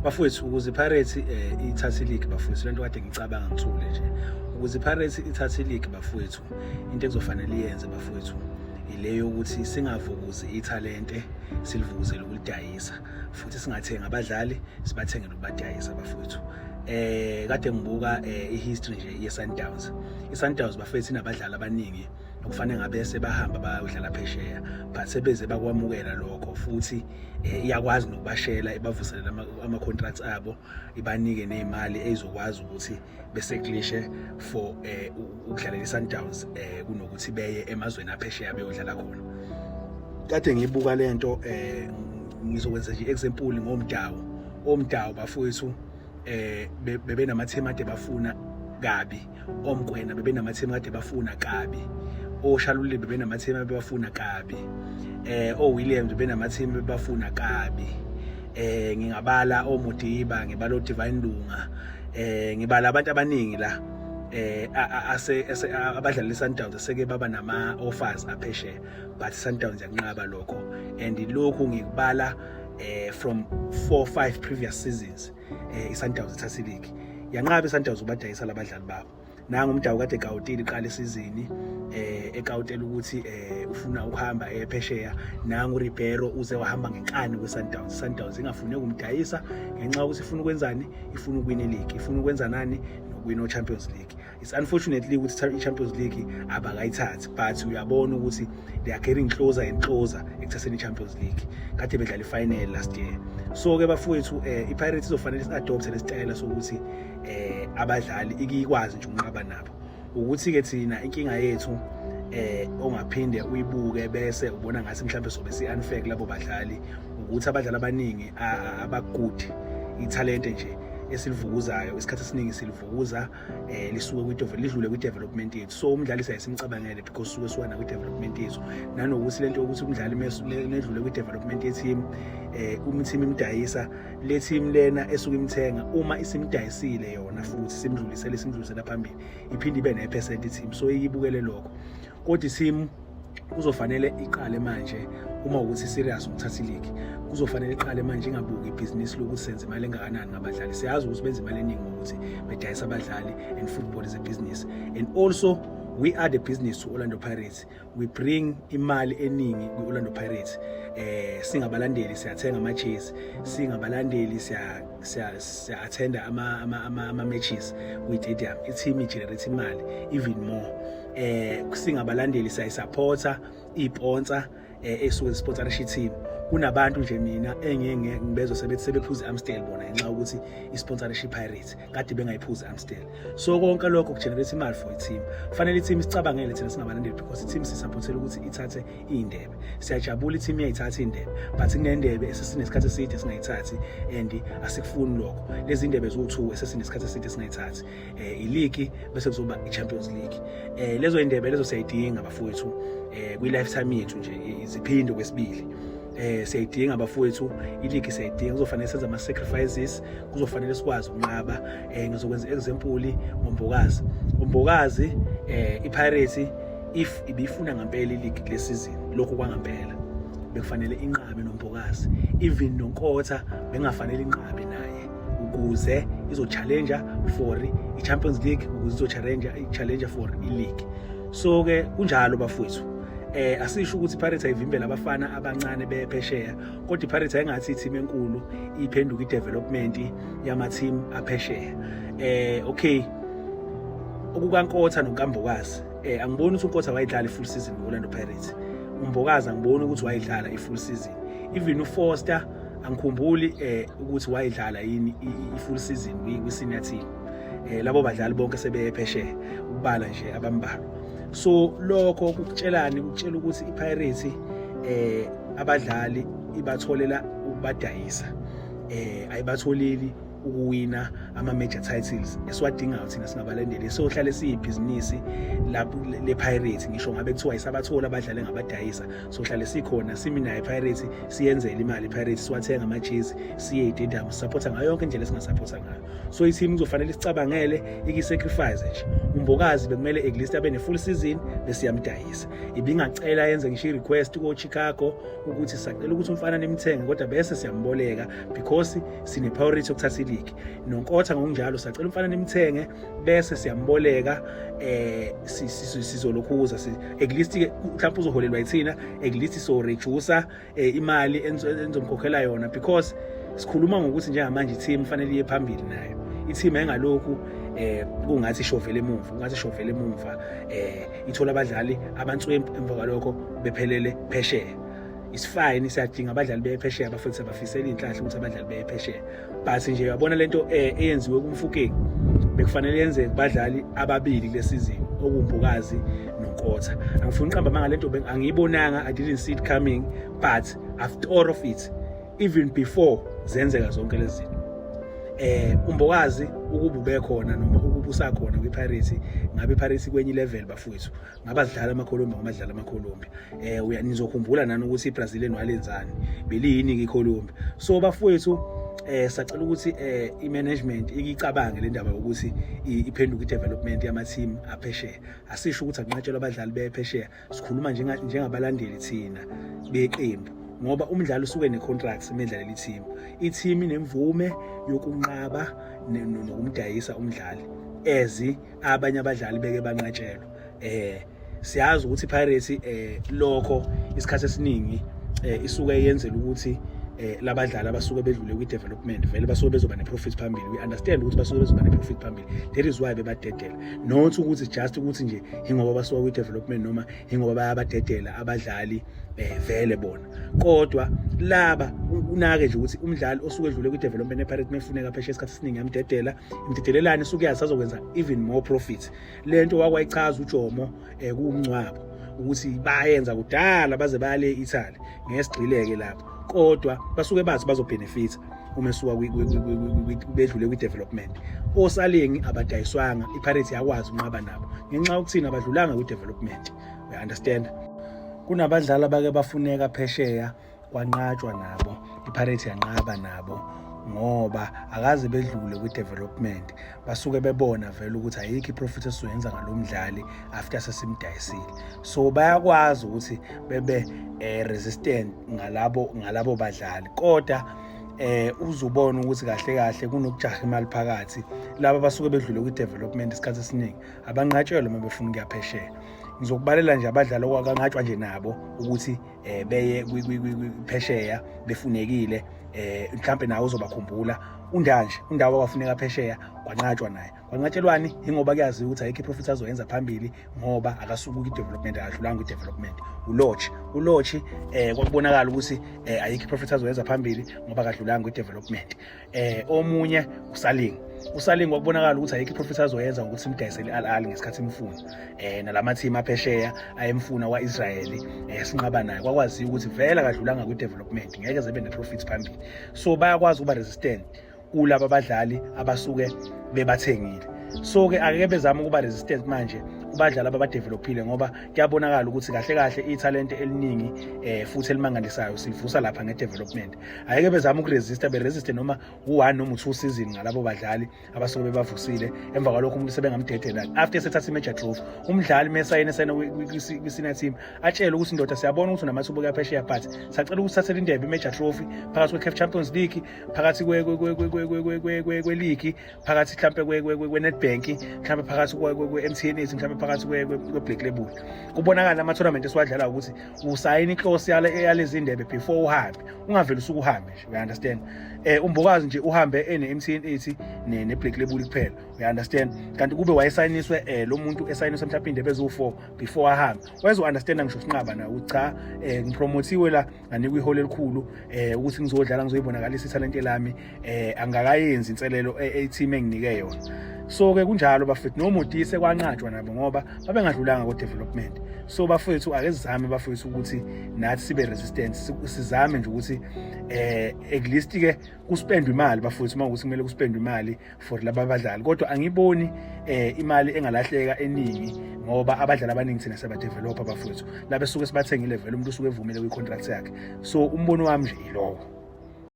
Bafowethu, ukuze iPirates ithathe league, bafowethu, lento kade ngicabanga ngithule nje, ukuze iPirates ithathe league, bafowethu, into ekuzofanele iyenze, bafowethu, ile yokuthi singavukuzi ithalente, silivukuzele ukulidayisa, futhi singathenga abadlali, sibathengele ukubadayisa, bafowethu. Kade ngibuka ihistory nje ye-Sundowns. I-Sundowns, bafethu, inabadlali abaningi okufanele ngabe sebahamba bayodlala phesheya, but sebeze bakwamukela lokho, futhi iyakwazi nokubashela, ibavuselela ama-contracts abo, ibanike nezimali ezokwazi ukuthi beseklishe for ukudlalela i-Sundowns kunokuthi beye emazweni aphesheya beyodlala khona. Kade ngibuka lento, ngizokwenza nje example ngoMudau. OMudau, bafowethu, bebenamathemu ade bafuna kabi. OMokoena bebenamathemu kade bafuna kabi. OShalulile bebenamathemu abebafuna kabi. OWilliams bebenamathemu bebafuna kabi. Ngingabala oModiba, ngibala oDivine Lunga, ngibala abantu abaningi la ase abadlali Sundowns seke baba nama offers aphesheya, but Sundowns yakunqaba lokho. And lokhu ngikubala from 4 5 previous seasons iSundowns ithatha league, yanqaba iSundowns ubadayisa labadlali babo. Nanga uMudau kade ekawutile iqala isizini, ekawutela ukuthi ufuna ukuhamba ephesheya. Nangu Ribeiro uze wahamba ngenkani kweSundowns. Sundowns ingafuni ukumdayisa ngenxa yokuthi ifuna ukwenzani? Ifuna ukuwina league, ifuna ukwenza nani? Nokuwina Champions League. It's unfortunately ukuthi i-Champions League abakayithathi, but uyabona ukuthi they are getting closer and closer ekuthatheni i-Champions League. Kade bedlala i-final last year. So ke bafowethu, i-Pirates izofanele isi-adopte lesitayela sokuthi abadlali ikikwazi nje ukunqaba nabo. Ukuthi ke thina inkinga yethu ongaphinde uyibuke bese ubona ngathi mhlawumbe sobe si unfair kulabo badlali, ukuthi abadlali abaningi abagood, ithalente nje esilivukuzayo, isikhathi esiningi silivukuza lisuke kwi lidlule kwi-development yethu. So umdlali siyaye simcabangele because suke suka kwi-development yethu, nanokuthi lento yokuthi umdlali nedlule kwi-development ye-team, uma team imdayisa, le team lena esuke imthenga, uma isimdayisile yona futhi simdlulisele, simdlulisela phambili, iphinde ibe ne-percent team. So ikibukele lokho, kodwa i-team kuzofanele iqale manje, uma ukuthi serious ukuthatha ileague, kuzofanele iqale manje, ingabuki ibhizinisi lokuthi senze imali engakanani ngabadlali. Siyazi ukuthi benza imali eningi ngokuthi bedayisa abadlali, and football is a business, and also we are the business to Orlando Pirates. We bring imali eningi kwi-Orlando Pirates. Singabalandeli siyathenga ama-jezi, singabalandeli siya attenda ama matches kwi-stadium, i-team igenerate imali even more. Singabalandeli siyayisupporta iy'sponsor esuke sponsorisha i-team. Kunabantu nje mina engeke ngibezwe sebethi sebephuza i-Amstel bona ngenxa yokuthi isponsorisha i-Pirates, kade bengayiphuzi i-Amstel. So konke lokho kugenerate imali for i-team. Fanele i-team isicabangele thina singabalandeli, because i-team sisupportela ukuthi ithathe iy'ndebe. Siyajabula i-team iyayithatha iy'ndebe, but kunendebe esesinesikhathi eside singayithathi, and asikufuni lokho. Lezi ndebe ziwu-2 esesinesikhathi eside singayithathi, i-league bese kuzoba i-Champions League. Lezo indebe lezo siyayidinga, bafowethu, kwi-lifetime yethu nje ziphinde kwesibili. Siyayidinga, bafowethu, i-league siyayidinga. Kuzofanele senze ama sacrifices, kuzofanele sikwazi ukunqaba. Ngizokwenza example ngoMbokazi. UMbokazi, iPirates if ibifuna ngempela i-league kule season, lokho kwangempela bekufanele inqabe noMbokazi, even noNkota bengafanele inqabe naye, ukuze izo-challenge for i-Champions League, ukuze izo-challenge i-challenge for i-league. So ke kunjalo, bafowethu. Asisho ukuthi iPirates ayivimbela abafana abancane bephesheya, kodwa iPirates ayingathi i-team enkulu iphenduka i-development yama team aphesheya. Okay, okukaNkota nokaMbokazi, angiboni ukuthi uNkota wayidlala i-full season ku-Orlando Pirates. UMbokazi angiboni ukuthi wayidlala i-full season. Even uFoster angikhumbuli ukuthi wayidlala yini i-full season kwi-senior team. Labo badlali bonke sebeye phesheya, ukubala nje abambalwa. So lokho kukutshelani? Kukutshela ukuthi iPirates abadlali ibatholela ukubadayisa, ayibatholeli. Ukuwina ama-major titles esiwadingayo thina singabalandeli, sohlale siyibhizinisi lapho le-Pirates. Ngisho ngabe kuthiwa isabathola abadlali ngabadayisa, sohlale sikhona, simi nayo i-Pirates, siyenzele imali i-Pirates, siwathenga amajezi, siye ey'tedium, sisaphotha ngayo yonke indlela esingasaphotha ngayo. So i-team kuzofanele isicabangele, iki-sacrifice nje. UMbokazi bekumele at least abe ne-full season bese iyamdayisa. Ibingacela yenze ngisho i-request ko-Chicago ukuthi sacela ukuthi umfana nimthenge, kodwa bese siyamboleka because sine-priority yokuthatha iligi. NoNkotha ngokunjalo, sacela umfana nimthenge bese siyamboleka, sizolokhuza at least ke mhlawumbe uzoholelwa yithina, at least so reduce imali enizomkhokhela yona, because sikhuluma ngokuthi njengamanje i-team fanele iye phambili nayo. I-team engalokhu kungathi ishovele emuva, kungathi ishovele emuva, ithola abadlali abantswempu, emva kwalokho bephelele phesheya. It's fine, siyadinga abadlali bephesheya bafethu, abafisela inhlanhla ukuthi abadlali bephesheya, but nje uyabona lento eyenziwe kuMofokeng bekufanele yenzeke kubadlali ababili kule season, okuwuMbokazi noNkotha. Angifuni uqamba amanga, lento angiyibonanga, I didn't see it coming, but I've thought of it even before zenzeka zonke lezi zinto. UMbokazi ukuba ube khona noma ukuba usakhona kwiPirates, ngabe iPirates kwenye level bafowethu, ngaba sidlala amaColombia, ngoba dlala amaColombia. Nizokhumbula nani ukuthi iBrazilian walenzani, beliyini ke iColombia. So bafowethu, sacela ukuthi imanagement ikicabange le ndaba yokuthi iphenduke i-development yama-team aphesheya. Asisho ukuthi akunqatshelwa abadlali bephesheya, sikhuluma njengabalandeli thina beqembu, ngoba umdlali usuke ne-contract emedlalela i-team. I-team inemvume yokunqaba nokumdayisa umdlali ezi abanye abadlali beke banqatshelwa. Siyazi ukuthi iPirates lokho isikhathi esiningi isuke yenzela ukuthi labadlali abasuke bedlule kwi-development vele basuke bezoba ne-profit phambili. We understand ukuthi basuke bezoba ne-profit phambili, that is why bebadedela, not ukuthi just ukuthi nje ingoba basuka kwi-development noma ingoba bayabadedela abadlali vele bona. Kodwa laba unake nje ukuthi umdlali osuke edlule kwi-development ePirates mefuneka phesheya, isikhathi esiningi yamdedela. Imdedelelani? Isuke yazi azokwenza even more profit. Lento wakwayichaza uJomo kuwumncwabo ukuthi bayenza kudala baze bayale e-Italy, ngesigxileke lapho, kodwa basuke bathi bazobenefit uma esuka bedlule kwi-development. OSaleng abadayiswanga, iPirates yakwazi ukunqaba nabo ngenxa yokuthina abadlulanga kwi-development, we understand. Kunabadlali abake bafuneka phesheya, kwanqatshwa nabo, iPirates yanqaba nabo ngoba akaze bedlule kwi-development. Basuke bebona vele ukuthi ayikho i-profit esizoyenza ngalo mdlali after sesimdayisile, so bayakwazi ukuthi bebe resistant ngalabo badlali. Kodwa uzubona ukuthi kahle kahle kunokujaha imali phakathi. Laba basuke bedlule kwi-development isikhathi esiningi abanqatshelwa uma befuna ukuya phesheya. Ngizokubalela nje abadlali okwakanqatshwa nje nabo ukuthi beye phesheya befunekile, mhlambe nawe uzobakhumbula. Undanje undawo kwafuneka phesheya, kwanqatshwa naye. Kwanqatshelwani? Ingoba kuyaziwa ukuthi ayikho iprofit azoyenza phambili ngoba akasuki kwi-development, akadlulanga kwi-development. uLorch uLorch kwakubonakala ukuthi ayikho iprofit azoyenza phambili ngoba akadlulanga kwi-development. Omunye uSaleng, uSaleng kwakubonakala ukuthi ayikho iprofit azoyenza ngokuthi simdayisele i-Al Ahly ngesikhathi imfuna, nalama team aphesheya ayemfuna kwa-Israel, sinqaba naye. Kwakwaziwa ukuthi vele akadlulanga kwi-development, ngeke zebe ne-profit phambili. So bayakwazi ukuba resistant kulaba abadlali abasuke bebathengile. So ke ake bezama ukuba resistant manje kubadlali ababadevelopile, ngoba kuyabonakala ukuthi kahle kahle ithalente eliningi futhi elimangalisayo sivusa lapha ngedevelopment. Ayeke bezama ukuresista, beresiste noma u-1 noma u-2 season ngalabo badlali abasuke bebavusile. Emva kwalokho umuntu sebengamdedela after esethatha i-major trophy. Umdlali mesayine sayina kwi-senior team, atshele ukuthi, "Ndoda, siyabona ukuthi unamathuba okuya phesheya, but sacela ukuthi uthathele indebe, i-major trophy phakathi kwe-CAF Champions League, phakathi kwe-league, phakathi mhlampe kwe-Nedbank, mhlampe phakathi kwe-MTN 8, mhlampe phakathi kwe-Black Label." Kubonakala ama-tournament esiwadlalayo ukuthi usayina iclause yalezi ndebe before uhambe, ungaveli usuke uhambe nje, we understand. UMbokazi nje uhambe ene-MTN 8 ne-Black Label kuphela, we understand. Kanti kube wayesayiniswe lo muntu esayiniswe mhlawumbe indebe eziwu-4 before ahambe, wayezo-understanda ngisho sinqaba naye ukuthi, "Cha, ngipromothiwe la, nganikwa iholo elikhulu ukuthi ngizodlala, ngizoyibonakalisa ithalente lami, angakayenzi inselelo e-team enginike yona." So ke kunjalo bafethu, noModise kwanqatshwa nabo ngoba babengadlulanga ko development. So bafethu, ake sizame bafethu ukuthi nathi sibe resistant, sizame nje ukuthi at least ke kuspendwe imali bafethu, uma ukuthi kumele kuspendwe imali for laba abadlali. Kodwa angiboni imali engalahleka eningi ngoba abadlali abaningi thina siyabadevelopa bafethu, laba esuke sibathengile vele umuntu usuke evumile kwi-contract yakhe. So umbono wami nje ilowo.